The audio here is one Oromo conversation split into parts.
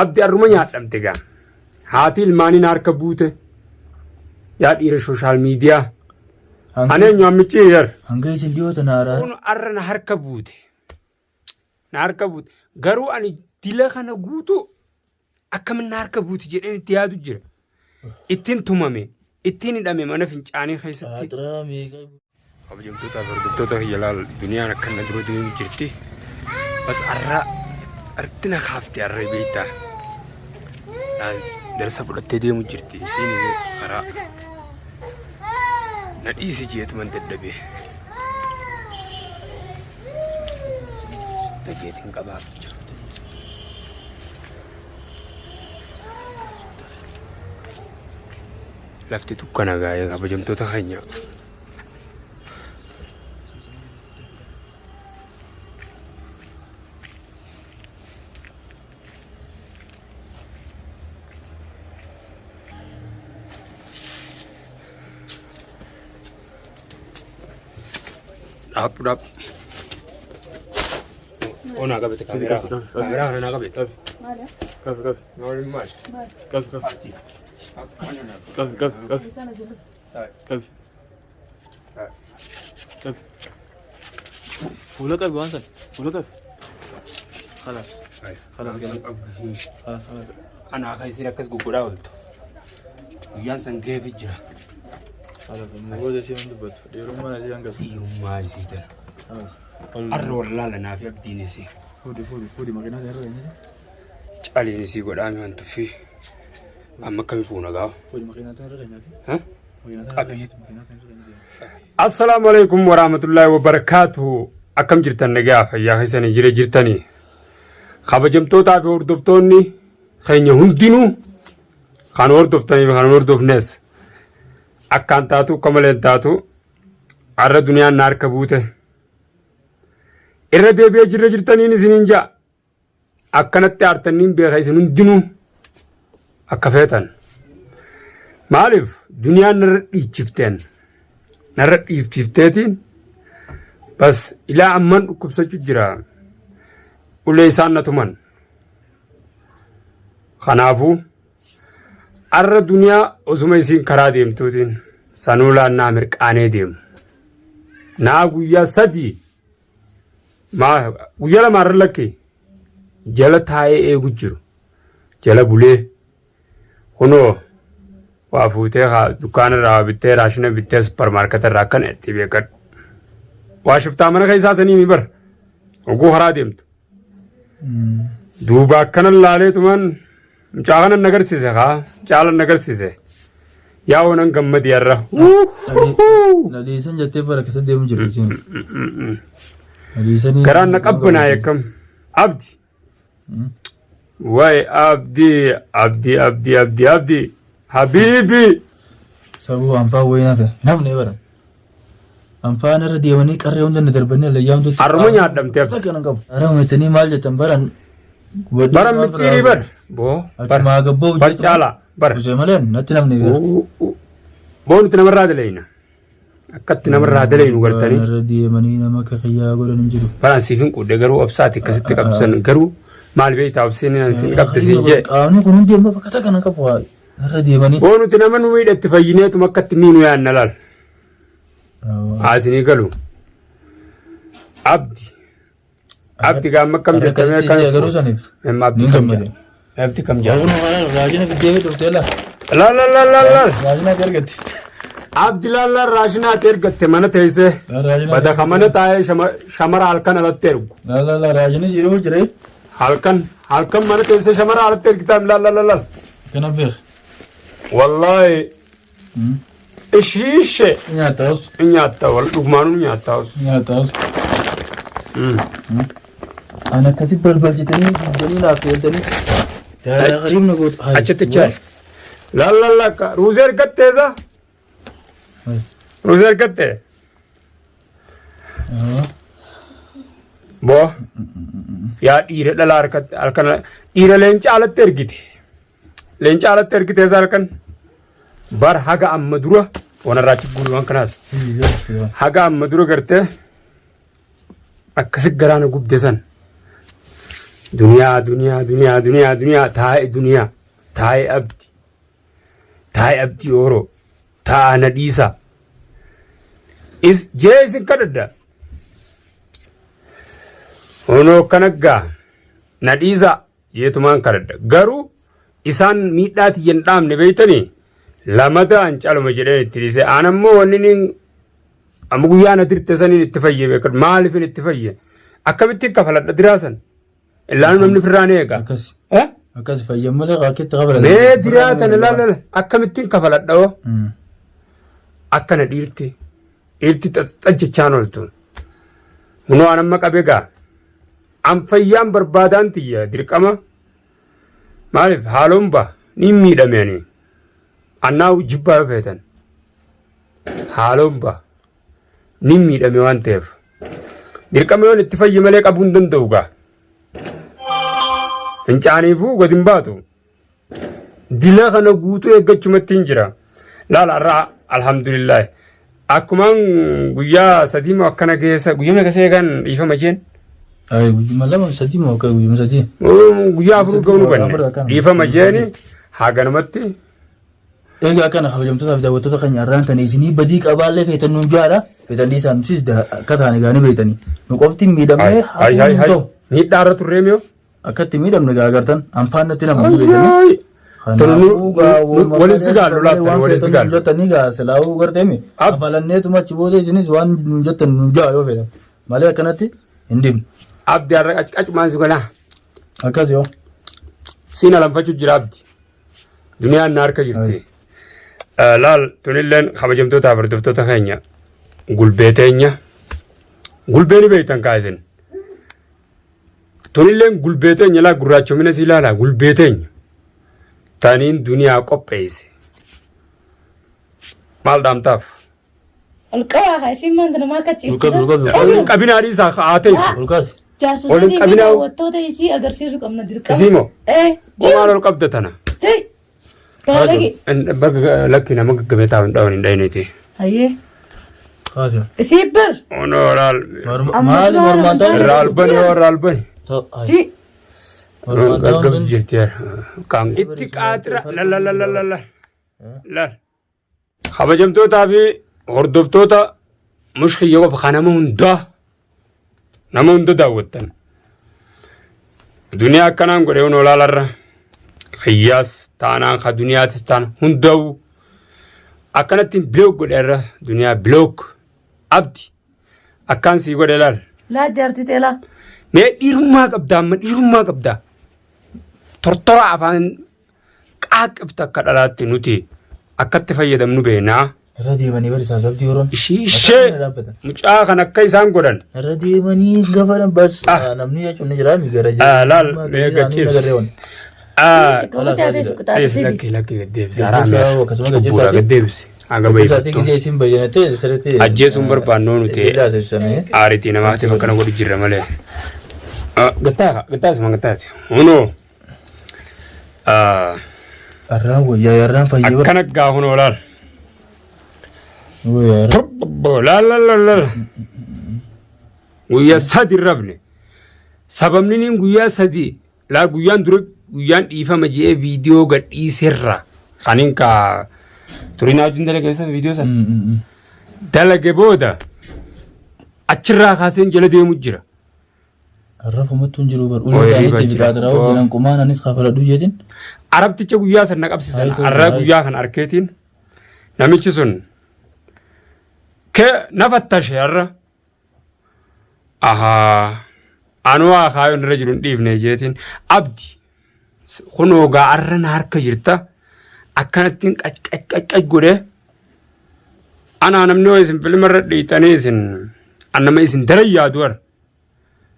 Abdi arruma nyaadhamte gaa. Haati ilmaanii na harka buute. Yaa dhiira sooshaal miidiyaa. Ani eenyu ammichi yar. Hanga isin dhiyoo tana haaraa. Kun arra na harka buute. Na harka buute. Garuu ani dila kana guutuu akkamin na harka buuti jedheen itti yaadu jira. Ittiin tumame. Ittiin hidhame mana fincaanii keessatti. Xaaxiraa meeqa. Kabajamtoota fi hordoftoota kiyya laal duniyaan akka na dura deemu jirti. Bas arra arti na kaafte arra beektaa. Laal darsa fudhattee deemu jirti. Isiin karaa na dhiisi jeetuman dadhabee. Tajeetiin qabaaf jira. Lafti dukkana gaa'ee kabajamtoota keenya. Dhaabbu dhaabbu. Onaa qabate kaameraa. Kaameraa kana naa qabate. Qabi qabi Maali maali? qabi qabi qabi qabi qabi qabi qabi. Fuula qabi waan sana fuula qabi. Khalaas khalaas gala khalaas khalaas. Anaa kan isin akkas guggodhaa ooltu. Guyyaan san geefi jira. Khalaas amma booda ishee hin dubbattu. Dhiirummaan isii hanga. Dhiirummaa isii tana. Khalaas. Arra wallaala naa fi abdiin isii. Fuudhi fuudhi fuudhi makiinaa sana irra eenyutu? Caliin isii godhaame waan tuffii. Amma akkami fuuna gaafa? Fuudhi makiinaa sana irra eenyutu? Ha? Makiinaa sana irra Qabi. eenyutu? Makiinaa sana irra eenyutu? Assalaamu alaikum warahmatullaahi wabarakaatu. Akkam jirtan nagaa fayyaa keessanii jira jirtanii. Kabajamtootaa fi hordoftoonni keenya hundinuu kan hordoftanii fi kan hin hordofnes akkaan taatu akka malee hin taatu har'a duniyaan na harka buute. Irra deebi'ee jirra jirtaniin isiniin ja'a. Akkanatti aartaniin beeka isin hundinuu akka feetan. Maaliif duniyaan narra dhiichifteen narra dhiichifteetiin bas ilaa amman dhukkubsachuu jira. Ulee isaan na tuman. Kanaafuu arra duniyaa osuma isiin karaa deemtuutiin sanuu laannaa mirqaanee deemu. Naa guyyaa 3 maa guyyaa 2 irra lakkee jala taa'ee eegu jiru. Jala bulee kunoo waa fuutee haa dukkaana irraa waa bittee raashina bittee supparmaarketa irraa akkana itti beekadhu. Waa shiftaa mana keessaa sanii mi bara oguu karaa deemtu. Duuba akkana laaleetumaan mucaa kanan nagarsiise kaa caalan nagarsiise. Yaa nan gammadi har'a. Na dhiisan jettee bara keessa deemu jirti isheen. Na dhiisanii. Garaan na qabbanaa'e akkam. Abdi. Wayi abdi abdi abdi abdi abdi habiibi. Sabuu anfaa wayii nafe nafne bara. Anfaan irra deemanii qarree hunda na darbanii allayyaa hundatti. Harruma nyaadhamte abdi. Takka nan qabu. Hara uummatanii maal jettan baran. Baran micciirii bar. Boo. Bar. Achumaa gabboo Bar caalaa. Bar. Usee malee natti namni beeku. Boo nuti namarraa dalayna. Akkatti namarraa dalaynu gartanii. Irra deemanii nama akka kiyyaa godhan hin jiru. Baran siif hin quudhe garuu obsaati akkasitti qabsan garuu maal beektaa obsiin an siin qabde siin jee. Qaamni kun hundi amma bakka takka nan qabu. Irra deemanii. Boo nuti nama nu miidhatti fayyineetuma akkatti miinu yaanna laal. Asinii galu. Abdi. Abdi gaamma akkam jettamee Akkasitti ishee agaruu saniif. Emma abdi Ni kam gammade. jedha. Abdi kam jedha. Kun raajina fiddee dhuftee laa. Laal laal laal laal laal. Raajina ati argatte. Abdi laal laal raashinaa ati ergatte mana teessee. Raajina. Bada ka mana taa'ee shamara halkan alatti ergu. Laa laa laa raajini si dhufuu jira. Halkan halkan mana teessee shamara alatti ergitaa laal laal laal laal. Kana beek. Wallaahi Ishiishe Nyaata os. nyaatta wal dhugumaanuu nyaatta os. Nyaata os. An akkasi balbalchitanii diddanii naaf seentanii. Daaraa qariib na gootu. Achitti chaay. Laal laal lakka ruuzii argattee isa? Ruuzii argattee? Boo yaa dhiira dhalaa harkatti halkan dhiira leenca alatti ergite. Leenca alatti ergitee isaa halkan bar haga amma dura wanarraa achi guuru waan kanaas haga amma dura gartee akkasi garaana gubde san Duniyaa duniyaa duniyaa duniyaa duniyaa taa'e duniyaa taa'e abdi taa'e abdii ooroo taa'a na dhiisaa. Is jee isin kadhadha. Honoo akkana gaa na dhiisaa jeetumaan kadhadha. Garuu isaan miidhaa tiyya hin dhaamne beeytanii lamata an caluma jedheen itti dhiise. Aan ammoo wanni niin amma guyyaa na dirte saniin itti fayye beekan maaliifin itti fayye akkamittiin kafaladha diraa san ilaalu namni firraa ni eega. Akkas. Eh? Akkas fayyan malee akkitti kafalan. Mee diraa tana laala akkamittiin kafaladha hoo akkana dhiirti dhiirti xaxxajjichaan ooltu. Hunoo an amma qabe gaa an fayyaan barbaadaan tiyya dirqama maaliif haaloon ba ni miidhame ani annaa jibbaa yoo feetan haaloon ba ni miidhame waan ta'eef dirqama yoon itti fayye malee qabuu hin danda'u gaa fincaaniifuu gad hin baatu dila kana guutuu eeggachumatti hin jira laala har'a alhamdulillah akkumaan guyyaa sadii moo akkana keessa guyyaa meeqa seegan dhiifama jeen Ay, guyyuma lama sadii moo akka guyyuma sadii? Guyyaa afur ga'uu nu Afur banne akkana. dhiifama jeeni haganumatti. Egaa kana kabajamtootaa fi daawwattoota keenya irraan tana isinii badii qabaallee feetan nuun jaadha. Feetan dhiisaa nutis akka taane gaanii beektanii. Nu qofti miidhamnee Hay hay hafuun hay ta'u. miidhaa irra turree miyoo. Akka itti miidhamne gaa agartan anfaan natti nama ni beektanii. Kanaafuu gaa waliin si gaallu laaftan waliin si gaallu. Jettanii gaa silaa'uu garteemi. Abdi. Afalanneetuma achi booda isinis waan nuun jettan nuun jaa yoo feetan. Malee akkanatti hin deemnu. Abdi har'a qacumaan si godhaa. Akkas yoo. Siin alanfachuu jira abdi. Duniyaan na harka jirti. Laal tunilleen kabajamtoota hordoftoota keenya gulbee teenya. Gulbee ni beektan kaa isin. Tunilleen gulbee teenya laa gurraachomina si ilaalaa gulbee teenya. Taniin duniyaa qopheesse. Maal dhaamtaaf? Ol qabaa kaa isiin maanta namaa akka Ol qabi, ol qabi. Ol hin qabinaa dhiisaa haa teessu. Ol kaasi. Jaarsa Ol hin sadii fi qabinaa. daawwattoota isii agarsiisuu qabna dirqama. Isii moo? Ee. Maal ol qabda tana? Jii. Baalagi. Bakka lakki nama gaggamee taa'u hin dhawan hin dhahineeti. Hayyee. Kaasi. Isii bir. Onoo laal. Maali mormaan ta'u? Irraa albani yoo irraa albani. Jii. Mormaan ta'u. Gaggab jirti. Kan itti qaatira la la la la la la. Kabajamtootaa fi hordoftoota mushkiyya qofa kan nama hundaa nama hunda daawwattan. Duniyaa akkanaan godhee hunoo laalarra kiyyaas taanaan ka duniyaatis taana hundaa'u akkanatti bilook godhe irra duniyaa bilook abdi akkaan sii godhe laal. Laa jaarti teelaa. Mee dhiirummaa qabdaa amma dhiirummaa qabdaa. Tortora afaan qaaqibta akka dhalaatti nuti akkatti fayyadamnu beeknaa. Irra deemanii bari isaan sabti yeroon. Ishii ishee mucaa kan akka isaan godhan. Irra deemanii gafa bas namni jechuun ni jira mi gara Ah, laal, mee gachiifsi. Ah, Kamatti haatee suqxaate deebisi sidi. lakki lakki gad deebisi. Gaddeebisi, Haraam akkasuma cubbuudha gaddeebisi. gad deebisi. Haga Isaatii baay'ifattu. gisee isin bayyanattee sirriitti. Ajjeesuun barbaannoo nuti. Aaritii namaatiif akkana godhu jirra malee. Ah, Gattaa gattaa isuma gattaati. Hunoo. Ah, Arraan wayyaa arraan fayyee bara. Akkana gaa hunoo laal. Wayyaa arraan. Tobbo laal laal laal laal. Guyyaa sadi rabne. Sababni niin guyyaa sadi laa guyyaan dura guyyaan dhiifama je'ee viidiyoo gadhiiserra kanin ka turinaa wajjin dalage keessa viidiyoo sana dalage booda achirraa kaaseen jala deemu jira. Arrafumattu hin jiru bar. Ooyiruu Ulee isaaniitti jira. biqaatiraa hojii qumaan anis kafaladhu jeetin. Arabticha guyyaa san na qabsiisan Hayi ta'u, arraa hayi. guyyaa kan arkeetiin namichi sun ke na fattashe har'a ahaa anuu haa kaayoon irra jiru hin dhiifne jeetiin abdi kunoo gaa arra na harka jirta akkanattiin qac qac qac qac godhee anaa namni hoo isin filma irra dhiitanii isin an nama isin daran yaadu har'a.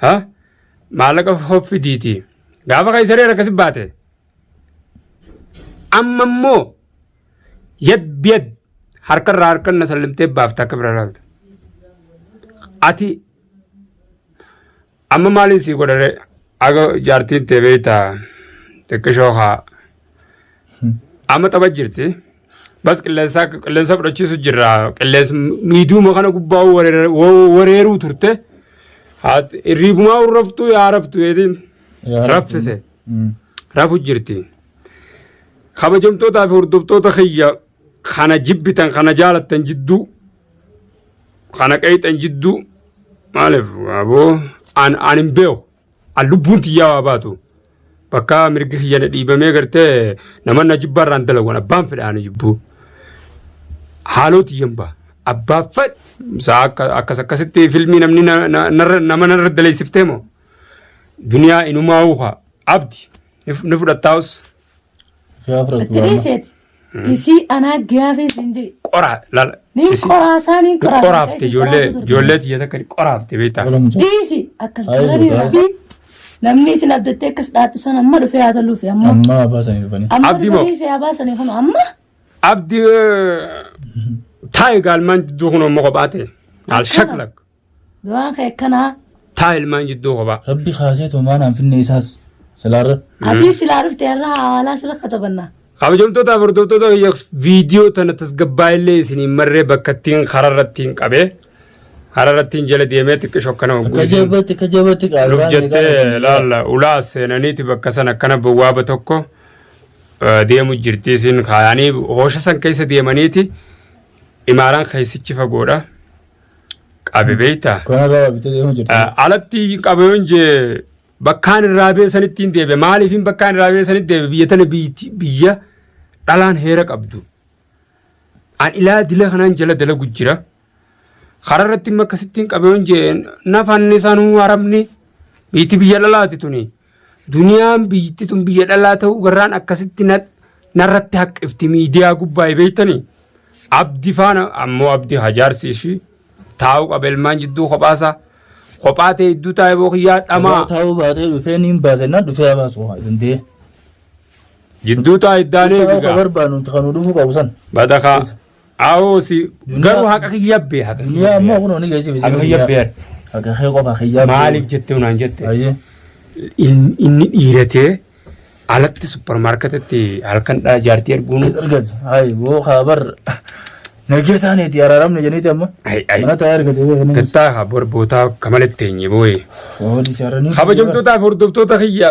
Ha? Maallaqa hoffidiiti. Gaafa kaysaree akkasi baate. Amma immoo yad biyad harkarraa harkan na sallimtee baafta akka bira laalta. Ati amma maaliin sii godhare aga jaartiin tee beektaa xiqqishoo haa. Amma tapha jirti. Bas qilleensa qilleensa fudhachiisu jirra. Qilleensa miiduuma kana gubbaa wareeruu turte. Hirriibumaa hurraftuu yaa raftu jeetiin. Raffise. Rafu jirti. Kabajamtootaa fi hordoftoota kiyya kana jibbitan kana jaalattan jidduu kana qeexan jidduu maaliif aboo an an hin beeku an lubbuun tiyyaa waa baatu bakka mirgi kiyya na dhiibamee gartee nama na jibbaa irraan dalagu abbaan fedha ana jibbuu haaloo tiyyan ba'a abbaa fedhe isaa akka akkas akkasitti filmii namni nama narra daleessiftee moo duniyaa inumaa uka abdi ni fudhattaus. Itti dhiiseeti. Isii anaa gaafii siin jedhe. Qora lala. Niin qoraasaa niin Ni qoraafte. qoraafte ijoollee ijoollee tiyya takka ni qoraafte beektaa. Dhiisi akkas godhanii fi namni isin abdattee akkas dhaattu sana amma dhufee haa toluufi amma. Amma baasanii dhufanii. Amma Abdii moo? dhufanii si baasanii kun amma. Abdi taa'i gaalmaan jidduu kun ammoo kophaa ta'e. Al shaklak. Du'aan kee akkanaa. Taa ilmaan jidduu kophaa. Rabbi kaasee toomaan hanfinne isaas silaarra. Atii silaa dhufte irra hawaalaa sirra katabannaa. Kabajamtoota fi hordoftoota kiyya viidiyoo tana tasgabbaa'illee isiniin marree bakka ittiin kararrattiin qabee kararrattiin jala deemee xiqqisho akkana Akka hogguu isin jabatti akka jabatti nuuf qaabiraan jettee laalla ulaa seenaniiti bakka san akkana bawwaaba tokko deemu jirti isin kaayanii hoosha san keessa deemaniiti imaaraan keessichi fagoodha. Qabe beektaa? Kanarraa bitee deemu jirti. Alatti qabe yoon jee bakkaan irraa bee sanitti hin deebi'e. Maaliif bakkaan irraa bee sanitti deebi'e? Biyya tana biyya dhalaan heera qabdu. An ilaa dila kanaan jala dalagu jira. Karaa irratti immoo akkasittiin qabe yoon jee nafanni sanuu haramni biitti biyya dhalaati tuni. Duniyaan biyyatti tun biyya dhalaa ta'uu garraan akkasitti narratti haqqifti miidiyaa gubbaa beektanii. Abdi faana ammoo abdi hajaarsi ishii taa'uu qaba ilmaan jidduu kophaasaa. Kophaa ta'e idduu taa'ee bookiyyaa dhamaa. Taa'uu baatee dhufee niin baasennaa dhufee haa baasu haa danda'e. Jidduu taa'e iddaanee Isa eegaa. barbaadu kan dhufuu qabu san. Badakaa. Awoo si garuu haqa kiyya bee haqa kiyya Duniyaa ammoo bee. kun ni geessiif Haqa kiyya bee. Haqa kee qofa kiyya bee. Maaliif jettee naan jette? Ayyee. Inni dhiiratee alatti supparmaarketitti halkan jaartii erguun. Argate. Hayi boo kaabar. Nagee taaneeti araaramne jeniiti amma. Ai ai. Mana taa'ee argate bee kanis. Gattaa haa borbootaa kamaletti eenye booye. Ooli saaranii. Kabajamtootaa fi hordoftoota kiyya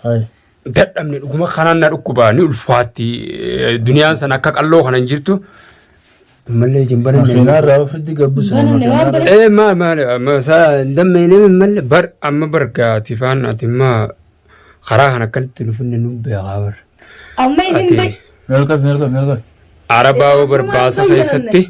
Hayi. dadhabne dhuguma kanaan na dhukkuba ni ulfaatti duniyaan sana akka qalloo kana hin jirtu. Ammallee jimbana Makiinaa irraa ofitti gabbisu. Bananne waan bara Ee maal maal amma isaa hin dammeene malee bar amma barga ati faan ati imma karaa kana akkanitti nufinne nu beekaa bar. Amma isin Ati be Melka melka melka. Arabaa bar baasa keessatti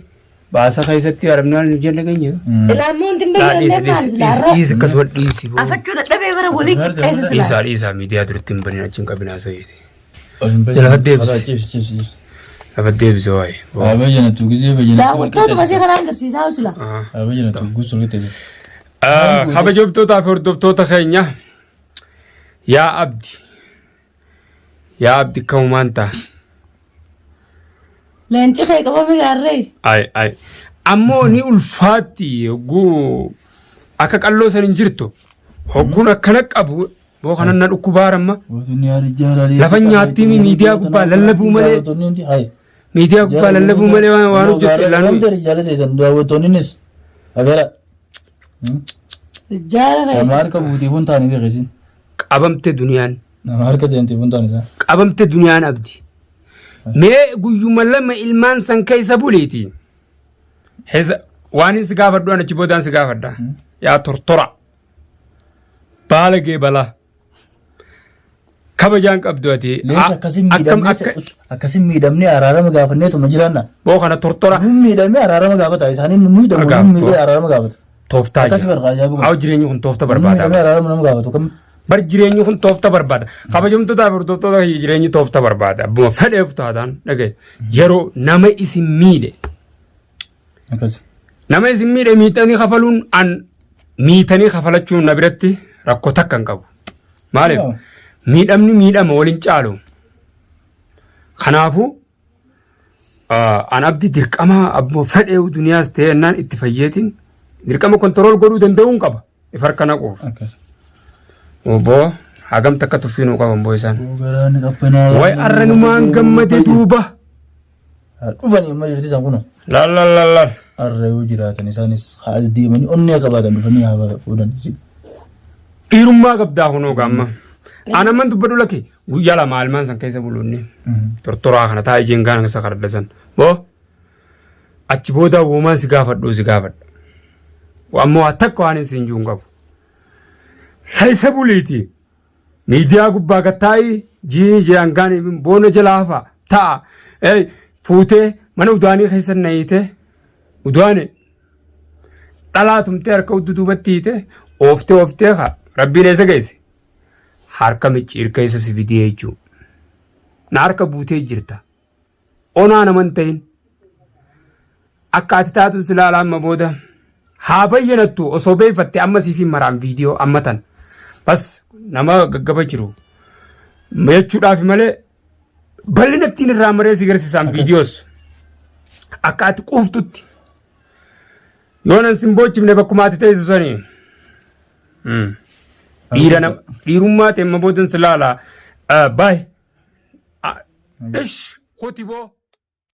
baasa keessatti arabni waan nu jala ganya. Ilaamoo hin Laa dhiisi bayyannee dhiisi maal dhiisi silaa dhiisi akkasuma dhiisi. boo. Afachuu dadhabee bara walii qixxeessa silaa. Dhiisaa dhiisaa miidiyaa duratti hin banin achi hin qabinaa sayyidi. Jala deebisi. Cibsi cibsi. Lafa deebise waa'ee. Abee janatu gisee bajanatu. Daawwattootuma ishee kanaan agarsiisaa sila. Abee janatu guutuu qixxeessa. Kabajamtootaa fi hordoftoota keenya yaa abdi yaa abdi kamumaan ta'a. Leenci kee qabame gaarree. Ay ay ammoo ni ulfaatti hogguu akka qalloo san hin jirtu hogguun akkana qabu boo kanan na dhukkubaaramma Lafa nyaattii miidiyaa gubbaa lallabuu malee. Miidiyaa gubbaa lallabuu malee waan waan hojjettu ilaalu. Daawwattoonnis agara Jaala nama keessa. harka buutiif hin taane beekisin Qabamte duniyaan nama harka seentiif hin taane isaa. qabamte duniyaan abdi. Mee guyyuma lama ilmaan san keessa buliiti. Heesa waan hin si gaafadhu ani achi boodaan si gaafadha. Yaa tortora. Baalagee balaa. Kabajaan qabdu ati. Leensa akkasiin Akkam miidhamnee akka akkasiin miidhamnee araarama gaafanneetuma jiraanna. boo kana tortora Nun miidhamee araarama gaafata isaaniin nu miidhamu Dhagaa. nun miidhee araarama gaafata. tooftaa Akkas jira. barbaada ajaa'iba Haa jireenyi kun toofta Nun barbaada. miidhamee araarama nama gaafatu kam Bar jireenyi kun toofta barbaada. Kabajamtoota fi hordoftoota kiyya jireenyi toofta barbaada. Abbuma fedheef taataan dhagaye. Yeroo nama isin miidhe akkas. nama isin miidhe miidhanii kafaluun an miitanii kafalachuun na biratti rakkoo takka hin qabu. Maaliif? Yoo. Miidhamni miidhama waliin caalu. Kanaafuu an abdii dirqama abbuma fedhee duniyaas ta'e ennaan itti fayyeetiin dirqama kontirool godhuu danda'uun qaba. If harka naquuf. Akkas. Obbo hagam takka tuffii nuu qaban boo isaan. Garaan qabbanaa. Way arra numaan gammade duuba. Dhufanii amma jirti isaan kunoo. Laal laal laal laal. Arra yoo jiraatan isaanis haa as deemanii onnee qabaatan dhufanii haa fuudhan. Dhiirummaa qabdaa kunoo gaamma. Aan amman dubbadhu lakki guyyaa lama almaan san keessa buluunni. Tortoraa kana taa'ee jengaan isa kadhadha san. Boo achi booda uumaan si gaafadhu si gaafadha. Ammoo waa takka waan hin siin jiru hin qabu. Keessa buliiti. Miidiyaa gubbaa gad taa'ii jiini jeangaan boona jalaa hafa ta'a. Fuutee mana udaanii keessa nahiite udaane dhalaa tumtee harka uddu duubatti hiite ooftee ooftee haa rabbiin eessa geesse harka micciir keessa si fidee jechuudha. Na harka buutee jirta. Onaa naman ta'in akka ati taatu si laala amma booda haa bayyanattu osoo beeyfatte amma siif hin maraan viidiyoo amma tan bas nama gaggaba jiru jechuudhaaf malee bal'inattiin irraa maree si garsiisaan viidiyoos akka ati quuftutti yoo nan sin boochifne bakkuma ati teessu sanii dhiira dhiirummaa ta'e amma boodan si laala baay ish kuti boo.